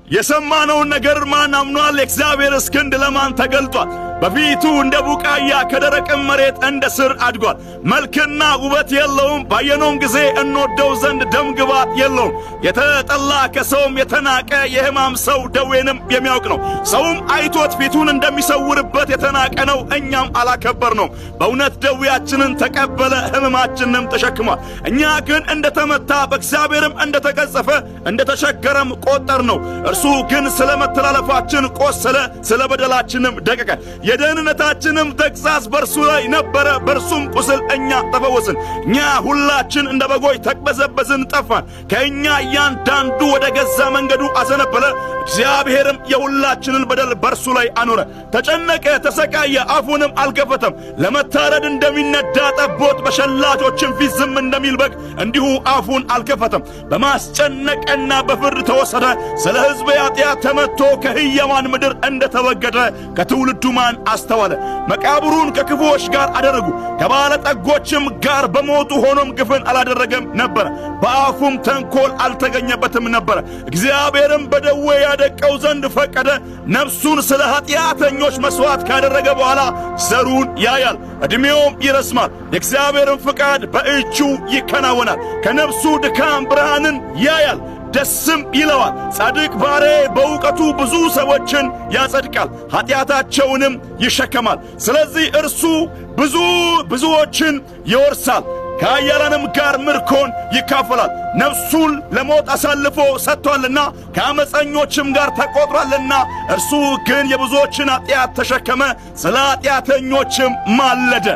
የሰማነውን ነገር ማን አምኗል? የእግዚአብሔርስ ክንድ ለማን ተገልጧል? በፊቱ እንደ ቡቃያ ከደረቅም መሬት እንደ ስር አድጓል። መልክና ውበት የለውም፣ ባየነውም ጊዜ እንወደው ዘንድ ደም ግባት የለውም። የተጠላ ከሰውም የተናቀ የሕማም ሰው ደዌንም የሚያውቅ ነው። ሰውም አይቶት ፊቱን እንደሚሰውርበት የተናቀ ነው፣ እኛም አላከበርነውም። በእውነት ደዌያችንን ተቀበለ፣ ሕመማችንንም ተሸክሟል። እኛ ግን እንደተመታ በእግዚአብሔርም እንደተቀጸፈ እንደተቸገረም ቆጠርነው። እርሱ ግን ስለ መተላለፋችን ቆሰለ፣ ስለ በደላችንም ደቀቀ። የደህንነታችንም ተግሣጽ በእርሱ ላይ ነበረ፣ በእርሱም ቁስል እኛ ተፈወስን። እኛ ሁላችን እንደ በጎች ተቅበዘበዝን፣ ጠፋን። ከእኛ እያንዳንዱ ወደ ገዛ መንገዱ አዘነበለ። እግዚአብሔርም የሁላችንን በደል በእርሱ ላይ አኖረ። ተጨነቀ፣ ተሰቃየ፣ አፉንም አልከፈተም። ለመታረድ እንደሚነዳ ጠቦት፣ በሸላቾችም ፊት ዝም እንደሚል በግ እንዲሁ አፉን አልከፈተም። በማስጨነቅና በፍርድ ተወሰደ። ስለ ሕዝብ ኃጢአት ተመትቶ ከሕያዋን ምድር እንደተወገደ ከትውልዱ ማን አስተዋለ? መቃብሩን ከክፉዎች ጋር አደረጉ፣ ከባለጠጎችም ጋር በሞቱ። ሆኖም ግፍን አላደረገም ነበረ፣ በአፉም ተንኮል አልተገኘበትም ነበረ። እግዚአብሔርም በደዌ ያደቀው ዘንድ ፈቀደ። ነፍሱን ስለ ኃጢአተኞች መሥዋዕት ካደረገ በኋላ ዘሩን ያያል፣ ዕድሜውም ይረዝማል። የእግዚአብሔርን ፍቃድ በእጁ ይከናወናል። ከነፍሱ ድካም ብርሃንን ያያል፣ ደስም ይለዋል። ጻድቅ ባሪያዬ በእውቀቱ ብዙ ሰዎችን ያጸድቃል፣ ኃጢአታቸውንም ይሸከማል። ስለዚህ እርሱ ብዙ ብዙዎችን ይወርሳል፣ ከኃያላንም ጋር ምርኮን ይካፈላል። ነፍሱን ለሞት አሳልፎ ሰጥቶአልና ከአመፀኞችም ጋር ተቆጥሯልና፣ እርሱ ግን የብዙዎችን ኃጢአት ተሸከመ፣ ስለ ኃጢአተኞችም ማለደ።